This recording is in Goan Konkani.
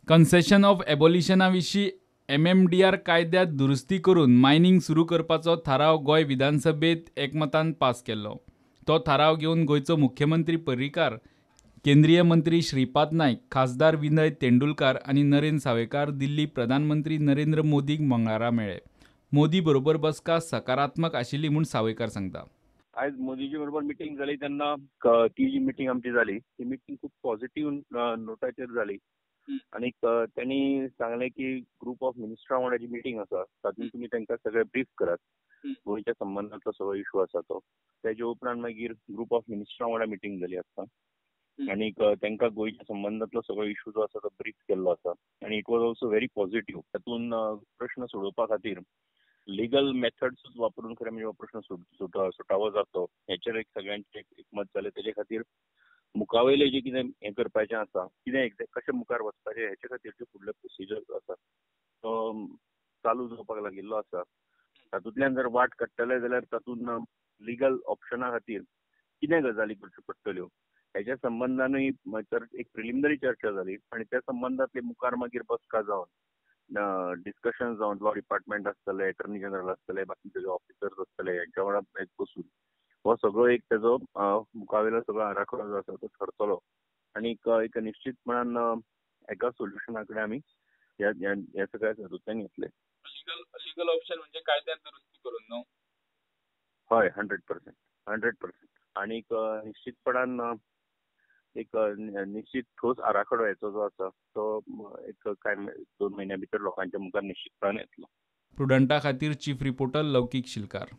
कन्सेशन ऑफ एबोलिशना विशीं एमएमडीआर कायद्यांत दुरुस्ती करून मायनिंग सुरू करपाचो थाराव गोंय विधानसभेंत एकमतान पास केल्लो. तो थाराव घेवन गोंयचो मुख्यमंत्री पर्रीकार, केंद्रीय मंत्री श्रीपाद नायक, खासदार विनय तेंडुलकार आनी नरेंद्र सावयकार दिल्ली प्रधानमंत्री नरेंद्र मोदीक मंगळारा मेळ्ळे. मोदी बरोबर बसका सकारात्मक आशिल्ली म्हूण सावयकार सांगता. आयज मोदीजी बरोबर मिटींग जाली तेन्ना ती जी मिटींग आमची जाली ती मिटींग खूब पॉझिटिव्ह नोटाचेर जाली आनीक त्यांनी सांगलें की ग्रुप ऑफ मिनिस्टरां वांगडा जी मिटींग आसा तातूंत तुमी तांकां सगळें ब्रीफ करात, गोंयच्या संबंदांतलो सगळो इशू आसा तो. तेजे उपरांत मागीर ग्रुप ऑफ मिनिस्टरां वांगडा मिटींग जाली आसता आनीक तांकां गोंयच्या संबंदांतलो सगळो इशू जो आसा तो ब्रीफ केल्लो आसा आनी it was also very positive. तातूंत प्रश्न सोडोवपा खातीर लिगल मेथड्स वापरून खरें म्हणजे हो प्रश्न सुटावो जातो हेचेर एक सगळ्यांचें एकमत जालें. तेजे खातीर मुखावयलें जें कितें हें करपाचें आसा, कितें एक्झॅक्ट कशें मुखार वचपाचें हेचे खातीर फुडले प्रोसिजर जो आसा तो चालू जावपाक लागिल्लो आसा. तातूंतल्यान जर वाट काडटले जाल्यार तातूंत लिगल ऑप्शना खातीर कितें गजाली करच्यो पडटल्यो हेच्या संबंदानूय एक प्रिलिमिनरी चर्चा जाली आनी त्या संबंदांतली मुखार मागीर बसका जावन डिस्कशन जावन लॉ डिपार्टमेंट आसतले, एटर्नी जनरल आसतले, बाकीचे जे ऑफिसर्स आसतले हेंच्या वांगडा बसून हो सगळो एक तेजो मुखावेलो सगळो आराखडो जो आसा तो ठरतलो आनी एक निश्चितपणान एका सोल्युशना कडेन आमी ह्या सगळ्या हातूंतल्यान येतले. लिगल ऑप्शन म्हणजे कायद्यात दुरुस्ती करून न्हू? हय, 100% 100%. आनीक निश्चितपणान एक निश्चित ठोस आराखडो हेचो जो आसा तो एक कांय 2 म्हयन्या भितर लोकांच्या मुखार निश्चितपणान येतलो. प्रुडंटा खातीर चीफ रिपोर्टर लौकीक शिलकार.